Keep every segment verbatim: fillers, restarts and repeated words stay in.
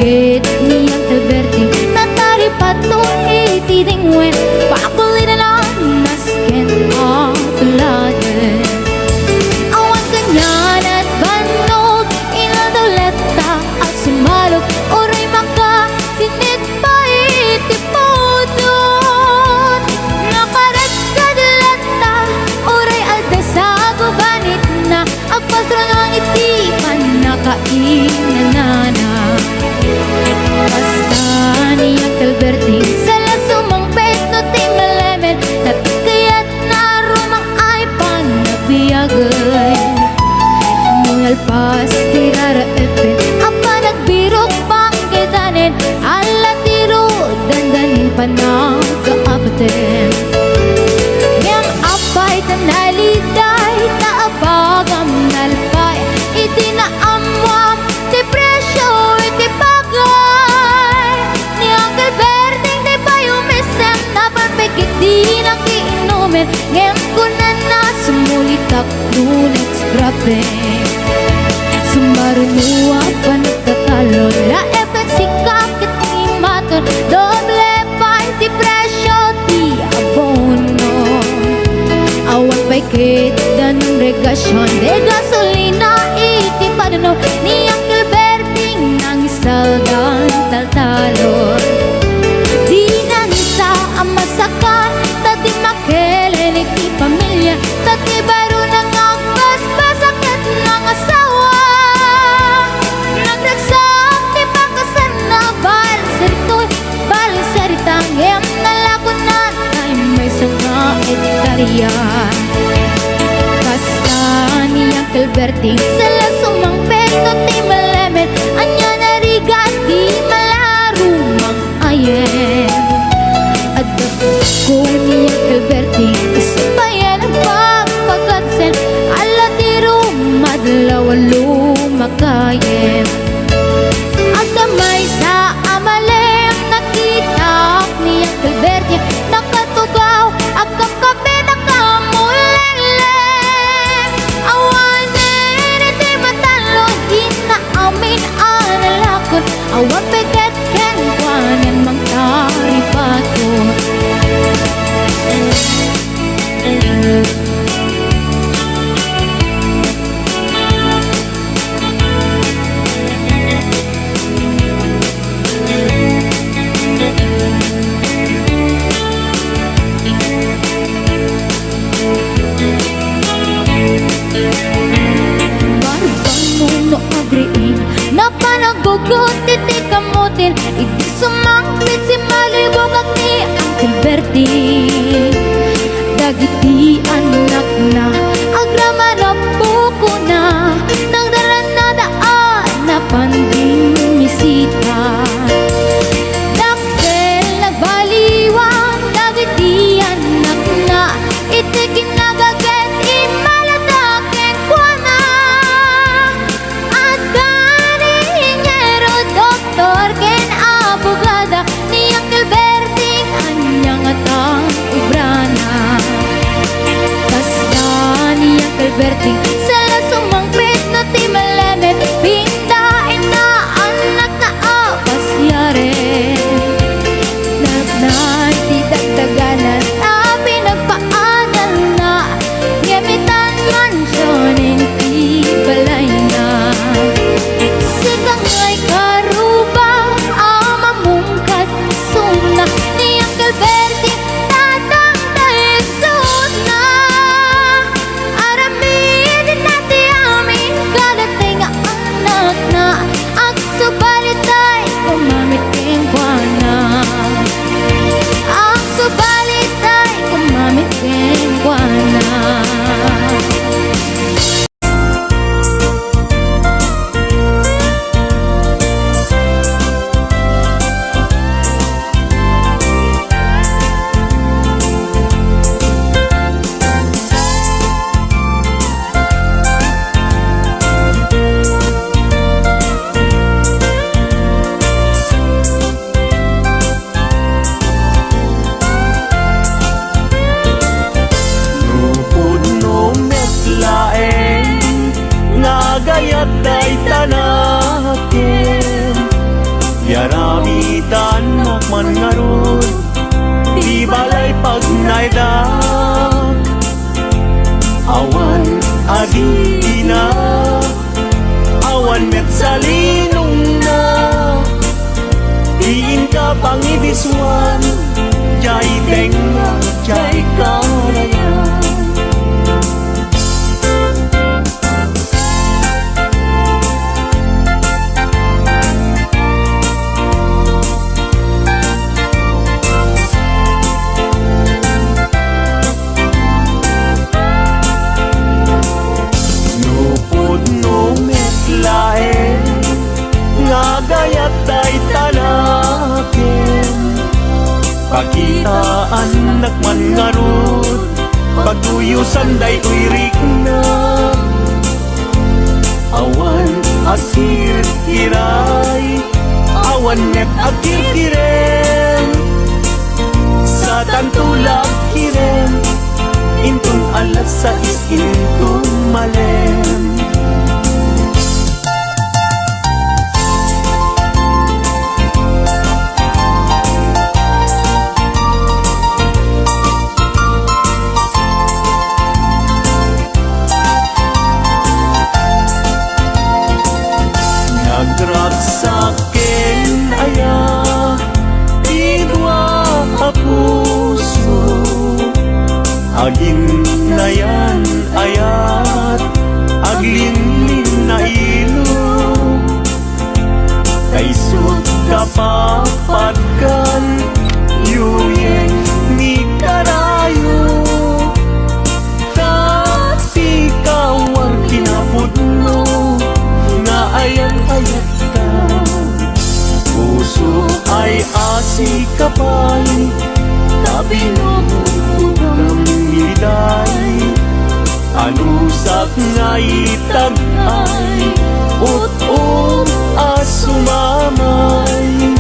Ket ni Uncle Berting, nataripato iti dingwen, pakulidan a nasken a tuladen. Awan kaniana ti bannog, inaldaw latta a sumalog, uray makasinit pay ti pudot. Nakarekkad latta, uray adda sa gubanitna, agpasrangangit ti pannakainanana. Kasta ni Uncle Berting, sala sumangpet no ti malemed, napikayat na rumang-ay panabiagen. Nalpas ti raraepen a panagbirok panggedanen, ala ti ru dandanin panagkaapaten. Ngem apay ta naliday, ta abagam nalpay, iti naammuam ti presio iti bagay. Ni Uncle Berting ti pay umisem, napan pay ket di nakiinumen, ngem kunana, sumulitak Rolex grabe. Sumaruno a panagtatalon, la epek sika ket imaton, doble pay ti presio ti abono. Awan pay ket danum regasion, de gasolina iti panunom, ni Uncle Berting nangisaldan taltalon. Di nangisa a masakan, ta di makelen iti pamilia, ta ti barona nga agbasbasa ket nangasawa. Nagragsak ti pakasanna, balseritoy, balserita, ngem nalako na tay maysa nga ektaria. Kasta ni Uncle Berting, sala sumangpet no ti malemed, ania narigat ti malarumang ayen. Adda ko ni Uncle Berting, isu payen a pagpagarsen, ala ti rumadlaw a lumakayen. Adda maysa a malem, nakitak ni Uncle Berting, nakatugaw, agkapkapi, nakamulelleng. Awanen iti matalon, inna amin a nalakon, awan pay ket kenkuanan mangtaripato. Barbangmo no agriing, napan aggugut iti kamutin, idi sumangpet, simmalibogak ni Uncle Berting. Dagiti annakna, agraman a pukona, nagdarannada a napan dimmisita. Dakkel nagbaliwan dagiti annakna, iti kinagaget, immalada kenkuana. Adda ni innyero, doktor, ken abogada, ni Uncle Berting, ania ngata ti obrana? Kasta ni Uncle Berting, sala sumangpet no ti malemed, pindaenna annakna a pasiaren. Natnay ti dagdaganan a pinagpaadalna, ngem itan mansion iti balayna. Sika ngay karuba a mamungkad isuna, ni Uncle Berting, tatang ta isuna. Aramidna ti amin kadagiti nga annakna, agsubalitay kumamit kenkuana. Agsubalitay kumamit kenkuana. No pudno met laeng nga agayat dayta nakem, man ngarud ti balay pagnaedak. Awan adina, awan met salinongna. Ti inka pangidisuan, diay tengnga, diay karayan. No pudno met laeng nga agayat dayta nakem, pakitaannak man ngarud, pagduyosan daytoy rikna. Awan agkirkiray, awan met agkirkirem. Satanto la agkirem, inton alas sais inton malem. Nagragsak ken aya ti dua a puso, aginnayan ayat, aglinlinna ilog. Kaisut kapapatkan, yuyeng ni karayo. Ta ti kawar kinapudno nga ayan-ayatta. Puso ay asikapay, ta binubukam iday. Anusak nga itag-ay, ut-ot a sumamay.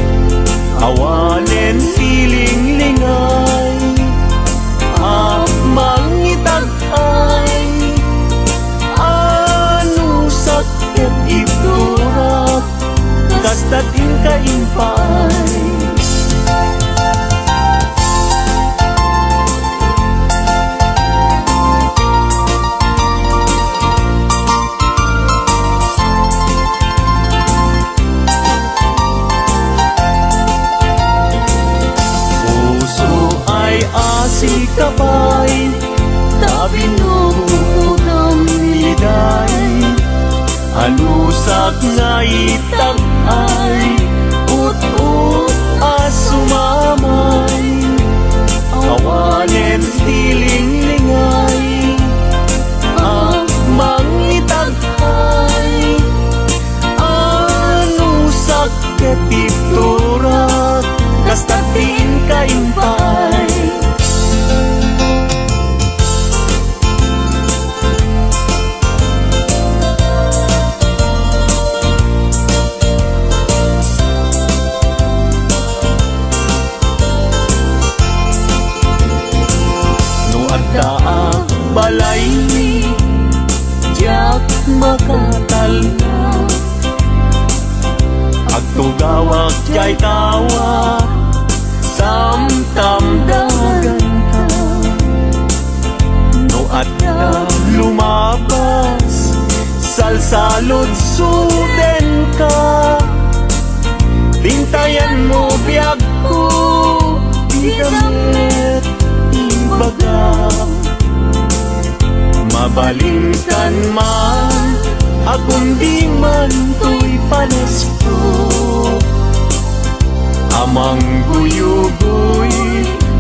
Awanen ti linglingay a mangitag-ay. Anusak ket ibturak, kasta ti inka impaay. Puso ay asikapay, ta binubukam iday. Anusak nga itag-ay, ut-ot a sumamay. Awanen ti linglingay a mangitag-ay. Anusak ket ibturak, kasta ti inka impaay. No addaak balaymi, diak makatalna. Agtugawak diay tawa, samtamdaganka. No adda lumabas, salsaludsodenka. Tintayanmo biagko, dika met ibaga. Mabalinkan man a kundi man toy panesko a mangguyugoy,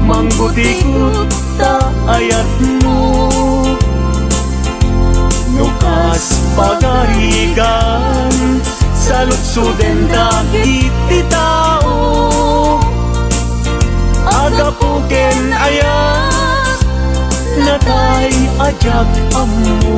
manggutikot ta ayatmo. No kas pagarigan, saludsoden dagiti tao a gapu ken ayat, natay a diak ammo.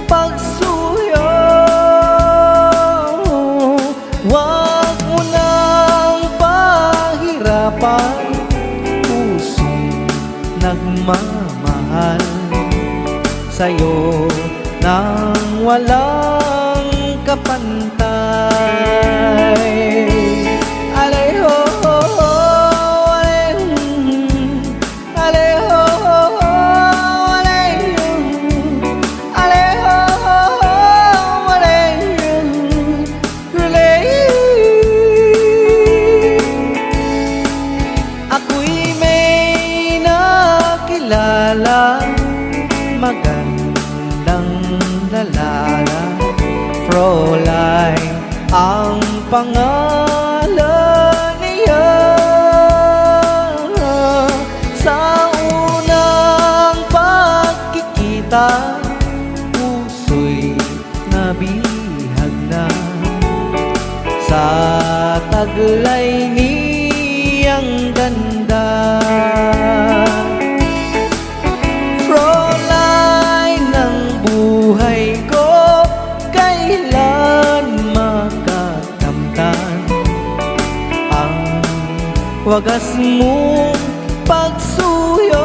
pagsuyo. Huwag mo nang pahirapan, pusong nagmamahal sa'yo nang walang kapantay. Aleho, aleho, aleho, aleho, aleho, aleho. Ako'y may nakilala, magandang dalala, Fräulein ang pangalan niya. Sa unang pagkikita, puso'y nabihag na sa taglay niyang ganda. Fräulein ng buhay ko, kailan makakamtan ang wagas mong pagsuyo?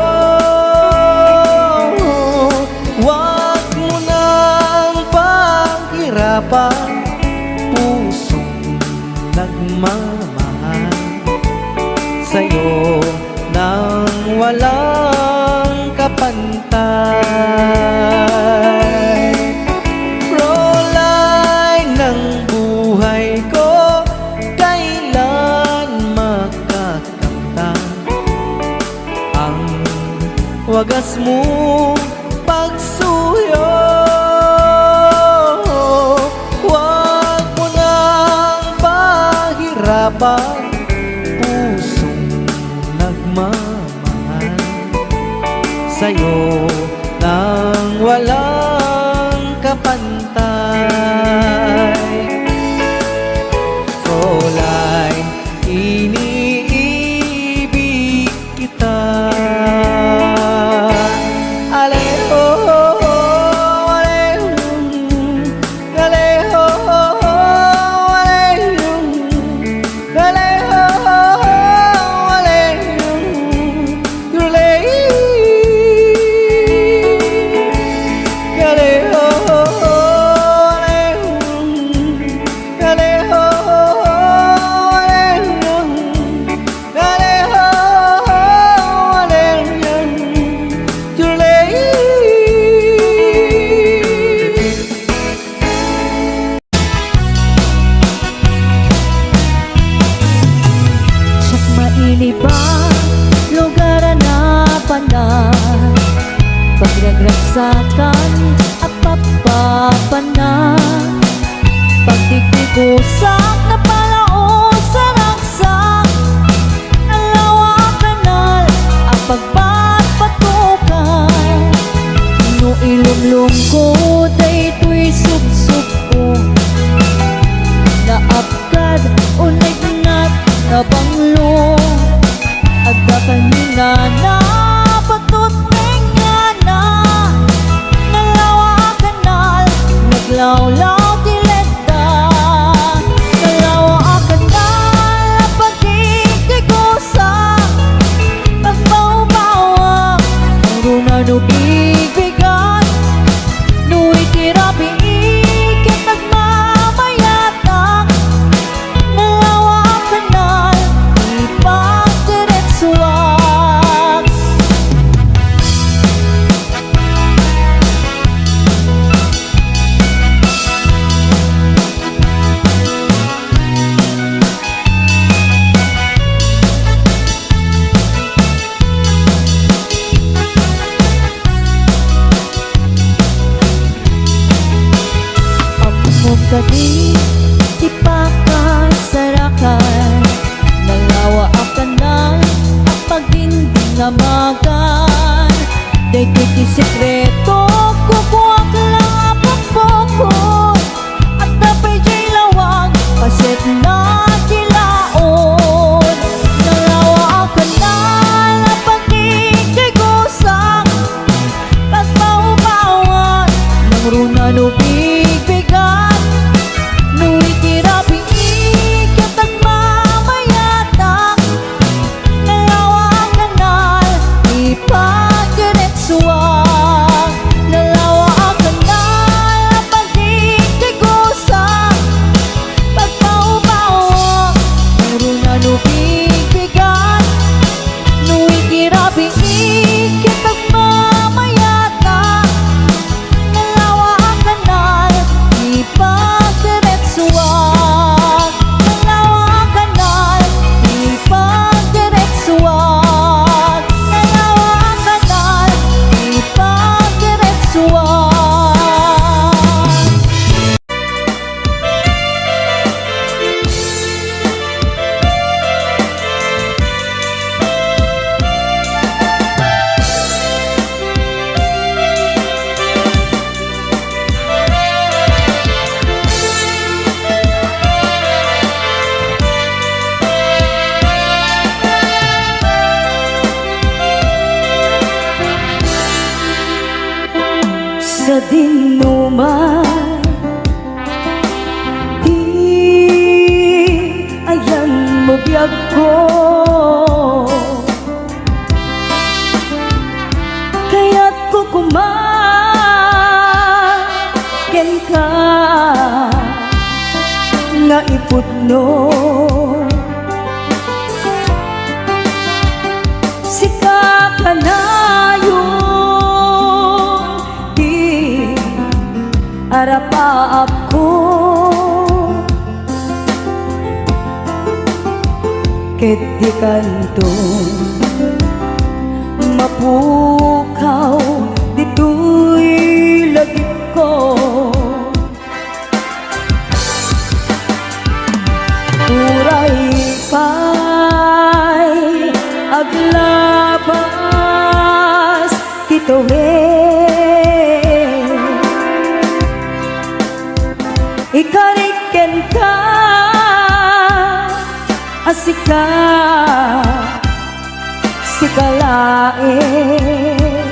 Huwag mo nang pahirapan, pusong nagmamahal sa'yo nang walang kapantay. Fräulein ng buhay ko, kailan makakamtan ang wagas mong pagsuyo? Huwag mo nang pahirapan, pusong nagmamahal sa'yo nang walang kapantay. Fräulein, iniibig kita. Aleho, aleho, aleho, aleho, aleho, aleho, aleho, aleho, aleho. Siak mailiba, lugar a napanan, pagragragsakan a papapanan, pagdigdigusak napalaos a ragsak, nalawa a kanal a pagpatpatukan. No ilumlom ko daytoy subsob ko, naap kad unegnat nga banglo. Adda kaninana, patut nga ingana. Nalawa a kanal, naglawlaw ti letta. Nalawa a kanal, a pagdigdigusak, pagbaubawak, runa no bigbigan. No iti rabii ket nagmamayatang, nalawa a kanal ti pagdiretsuak. Ammom kadi ti pakasarakan, nalawa a kanal a pagdinding a magan. Daytoy ti sekreto, kukuak lang a pukpukon. Adda pay diay lawag, paset na ti laon. Nalawa a kanal a pagdigusak, pagbaubawak, Runa no bigbigan, no iti rabii ket agmamayatak, nalawa a kanal ipagdiretsuak, nalawa a kanal a pagdidigusak, pagpaubawak, runa no bigbigan, no iti rabii ket agmamayatak, nalawa a kanal ipagdiretsuak, nalawa a kanal ipagdiretsuak, nalawa a kanal ipagdiretsuak. Sadinoman ti ayanmo, biagko, kayatko koma kenka nga ipudno. Sika kanayon ti arapaapko, ket dikanto mapukaw ditoy lagipko. Uray pay aglabas ti tuwid, ikarik kenka a sika, sika laeng.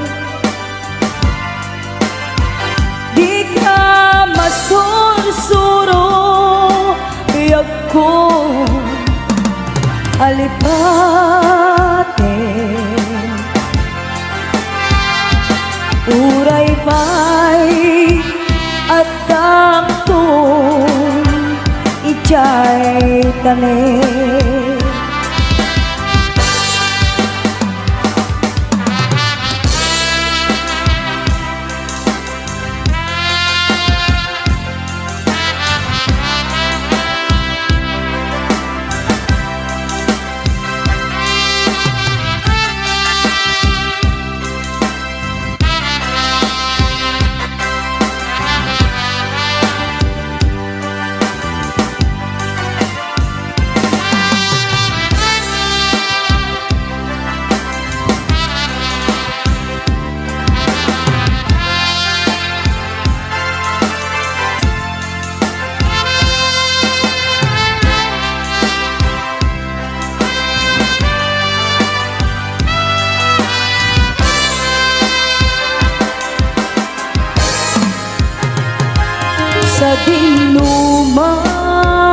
Dika masursuro, biagko, alipaten. Uray pay addakton idiay tanem.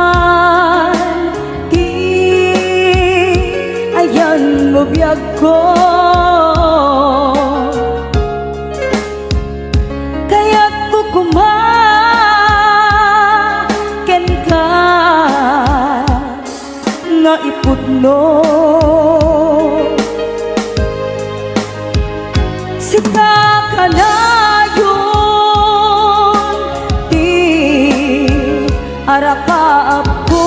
Sadinoman ti ayanmo, biagko, kayatko koma kenka nga ipudno. Sika kanayon ti arapaapko,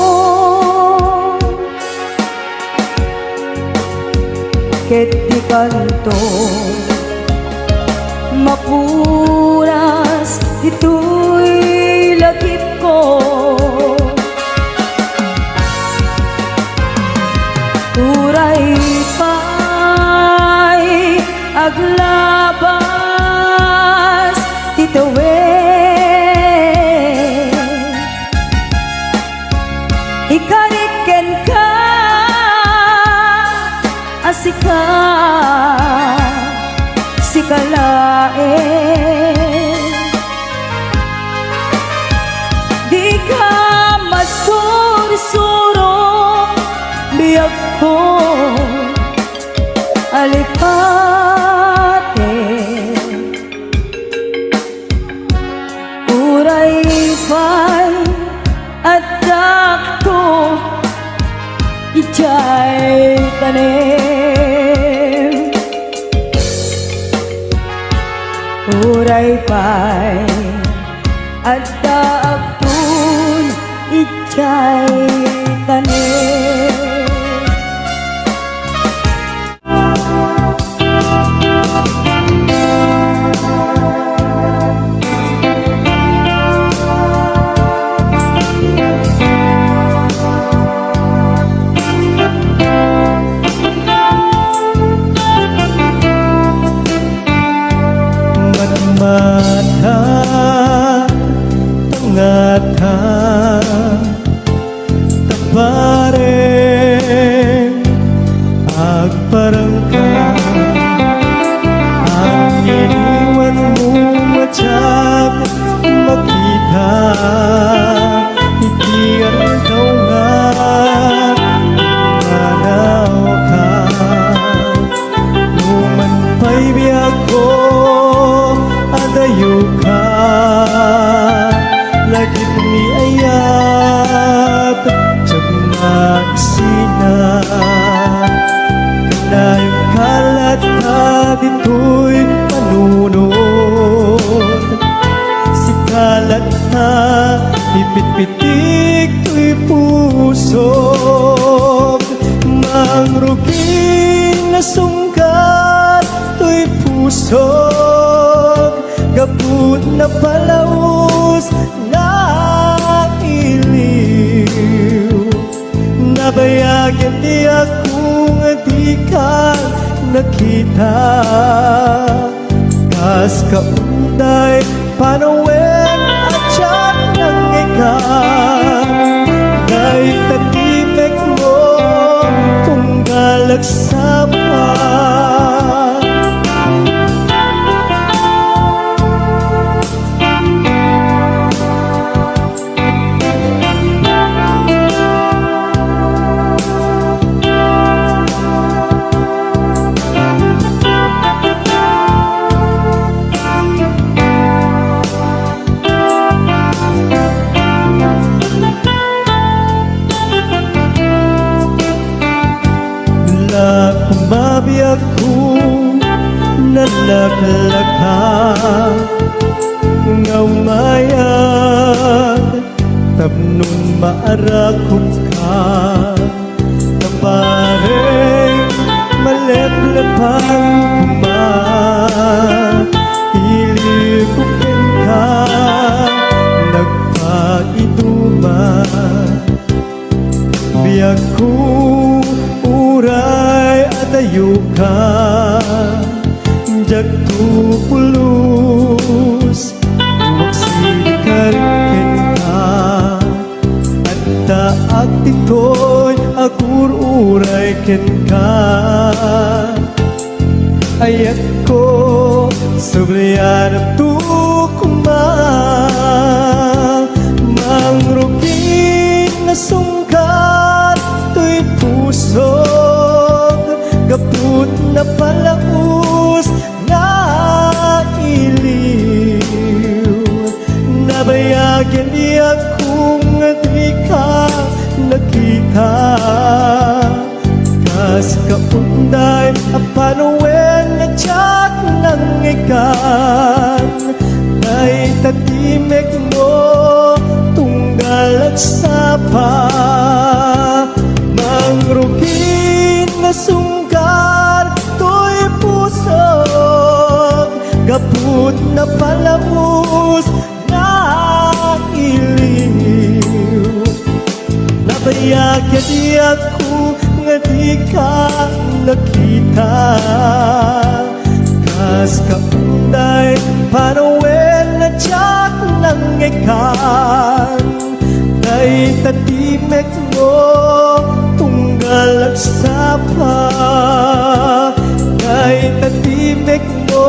ket dikanto mapuras ditoy lagipko. Uray pay aglabas ti tuwid, ikarik kenka a sika, sika laeng. Biagko, alipate, uray pay addaakto idiay tanem. Uray pay addaakton idiay tanem. Matmata, tangata, tabareng, agparangka. Agiliwanmo a diak makita iti aldaw nga manawka. No man pay biagko, adayoka, lagip ni ayat, diak magsina. Kanayon ka latta ditoy panunot, sika latta ipitpitik toy pusok. Mangrugin a sungkar toy pusok, gapu ta napalaus, nailiw. Nabayagen ti agko nga dika nakita. Kas kaunday panawen a diak nangngegam, dayta ti mekmo, tunggal agsapa. Lakma biagko, nalaklaka nga umayag, tapno maarakupka. Tabareng maleplepan koma, iliwko kenka, nagpaiduma. Biagko, uray adayoka, diakto pulos, maksikar kenka. Addaak ditoy agur-uray kenka. Ayatko, sublianakto koma. Mangrugin a sungkar toy pusok, gapu ta napalaus, nailiw. Nabayagen ti agko nga dika nakita. Kas kaunday a panawen a diak nangngegam, dayta ti mekmo, tunggal agsapa. Mangrugin a sungkar toy pusok, gapu ta napalaus, nailiw. Nabayagen ti agko nga dika nakita. Kas kaunday panawen a diak nangngegam, dayta ti mekmo, tunggal agsapa. Dayta ti mekmo,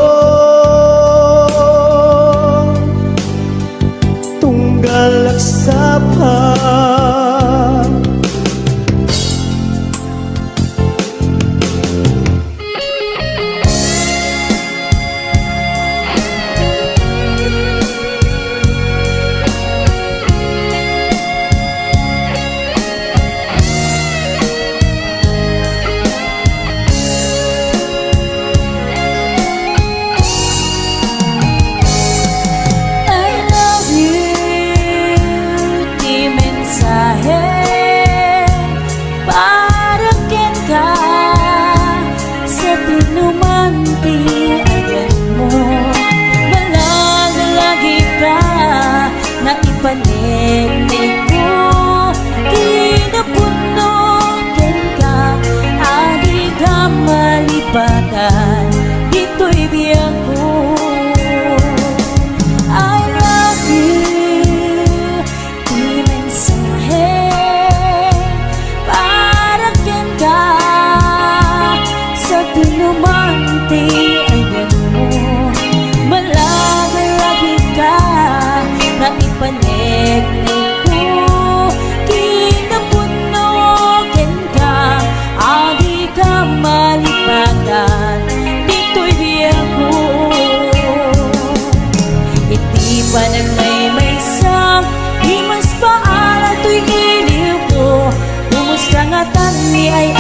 tunggal agsapa. Paneknekko, kinapudno kenka, a dika malipatan ditoy biagko. I love you, ti mensahe para kenka, sa dinuman ti ayanmo, malagalagika, naipaneknekko, kinapudno kenka, a dika malipatan ditoy biagko. Iti panagmaymaysa, imas paala toy iliwko, kumusta ngatan ni ay